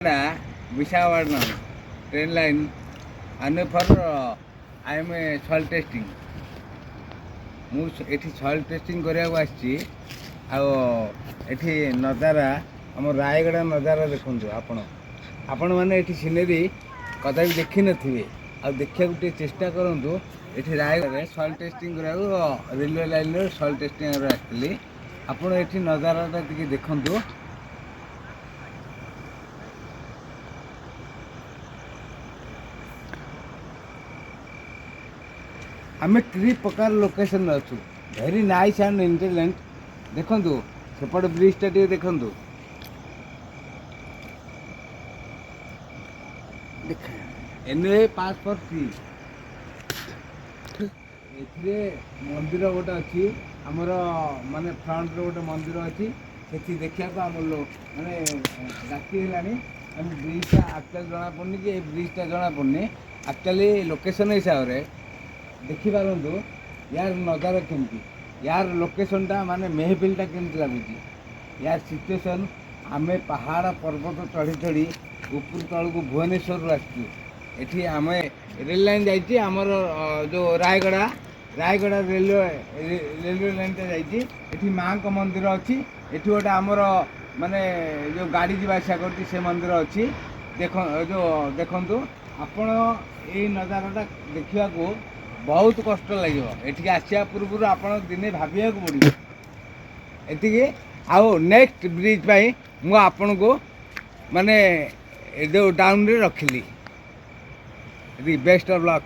Visakhapatnam train line and for I am a soil testing. ମୁଁ ଏଠି soil testing କରିବାକୁ ଆସିଛି। ଆଉ ଏଠି ନଜାରା, ଆମ ରାୟଗଡ଼ା ନଜାରା ଦେଖନ୍ତୁ ଆପଣ। ଆପଣମାନେ ଏଠି ସିନେରୀ କଦାପି ଦେଖିନଥିବେ, ଆଉ ଦେଖିବାକୁ ଟିକେ ଚେଷ୍ଟା କରନ୍ତୁ। ଏଠି ରାୟଗଡ଼ାରେ ସଏଲ୍ ଟେଷ୍ଟିଂ କରିବାକୁ, ରେଲୱେ ଲାଇନ୍ରେ ସଏଲ୍ ଟେଷ୍ଟିଂ କରିବାକୁ ଆସିଥିଲି। ଆପଣ ଏଠି ନଜାରାଟା ଟିକେ ଦେଖନ୍ତୁ। ଆମେ ତ୍ରି ପ୍ରକାର ଲୋକେସନ୍ରେ ଅଛୁ, ଭେରି ନାଇସ୍ ଆଣ୍ଡ ଇଣ୍ଟେଲିଜେଣ୍ଟ। ଦେଖନ୍ତୁ, ସେପଟେ ବ୍ରିଜଟା ଟିକେ ଦେଖନ୍ତୁ। ଦେଖ, N A pass for three. ଏଥିରେ ମନ୍ଦିର ଗୋଟେ ଅଛି ଆମର, ମାନେ ଫ୍ରଣ୍ଟରେ ଗୋଟେ ମନ୍ଦିର ଅଛି। ସେଠି ଦେଖିବାକୁ ଆମ ମାନେ ରାତି ହେଲାଣି। ଆମେ ବ୍ରିଜଟା ଆକ୍ଚୁଆଲି ଜଣାପଡ଼ୁନି କି ଏ ବ୍ରିଜଟା ଜଣାପଡ଼ୁନି। ଆକ୍ଚୁଆଲି ଲୋକେସନ୍ ହିସାବରେ ଦେଖିପାରନ୍ତୁ ୟାର ନଜାରା କେମିତି, ୟାର ଲୋକେସନ୍ଟା ମାନେ ମେହଫିଲଟା କେମିତି ଲାଗୁଛି, ୟାର ସିଚୁଏସନ୍। ଆମେ ପାହାଡ଼ ପର୍ବତ ଚଢ଼ି ଚଢ଼ି ଉପରୁ ତଳକୁ ଭୁବନେଶ୍ୱରରୁ ଆସିଛୁ। ଏଠି ଆମେ ରେଲ୍ ଲାଇନ୍ ଯାଇଛି ଆମର, ଯେଉଁ ରାୟଗଡ଼ା ରେଲୱେ ଲାଇନ୍ଟା ଯାଇଛି। ଏଠି ମାଆଙ୍କ ମନ୍ଦିର ଅଛି। ଏଠି ଗୋଟେ ଆମର ମାନେ ଯେଉଁ ଗାଡ଼ି ଯିବା ଆସିବା କରୁଛି, ସେ ମନ୍ଦିର ଅଛି। ଦେଖ, ଯେଉଁ ଦେଖନ୍ତୁ ଆପଣ, ଏଇ ନଜାରାଟା ଦେଖିବାକୁ ବହୁତ କଷ୍ଟ ଲାଗିବ। ଏଠିକି ଆସିବା ପୂର୍ବରୁ ଆପଣ ଦିନେ ଭାବିବାକୁ ପଡ଼ିବ ଏତିକି। ଆଉ ନେକ୍ସଟ ବ୍ରିଜ୍ ପାଇଁ ମୁଁ ଆପଣଙ୍କୁ ମାନେ ଏ ଯେଉଁ ଡାଉନରେ ରଖିଲି ଏତିକି। Best of luck.